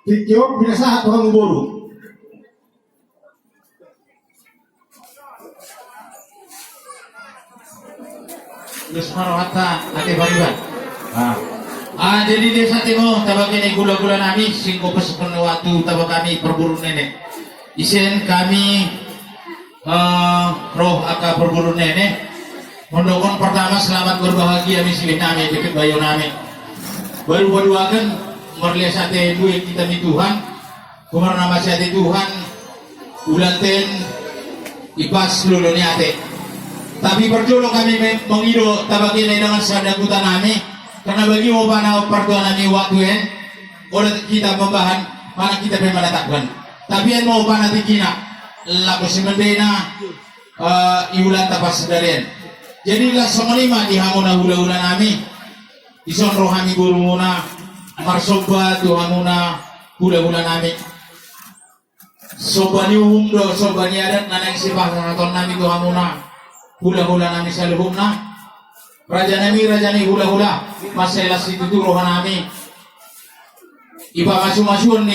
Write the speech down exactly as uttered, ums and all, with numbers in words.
Tingki on pinasahat tu hamu boru. Terus ma rohanta, ate pariban. Ah. Ah, jadi dia sate mo, tabake ni gula-gula nami, singko pesepon waktu tabak kami perguru nene. Isen kami, eh, roh angka perguru nene. Mondokon pertama selamat berbahagia mi siwit nami, deket bayo nami. Baru paduaken, marlias ate dua hita ni Tuhan. Tumar na masiate Tuhan, ulanten ipas lolo ni ate. Tapi parjolo kami me-, mangido tabake na i dengan sada kuta nami, karena bagi mo bana partua nami waktu en, oda kita mambahen, mana kita pe manatapkan. Tapi en mo bana tikina, laku si mendena, eh, iulan tapas dari en. Jadi lah songon i ma di hamuna hula-hula nami, ison roha ni borumuna, marsomba tu hamuna hula-hula nami. Somba ni uhum do, somba ni adat na naeng sipasahaton nami tu hamuna hula-hula nami saluhutna. Raja nami, raja ni hula-hula, mansai las situtu roha nami. Ipamasu-masuon ni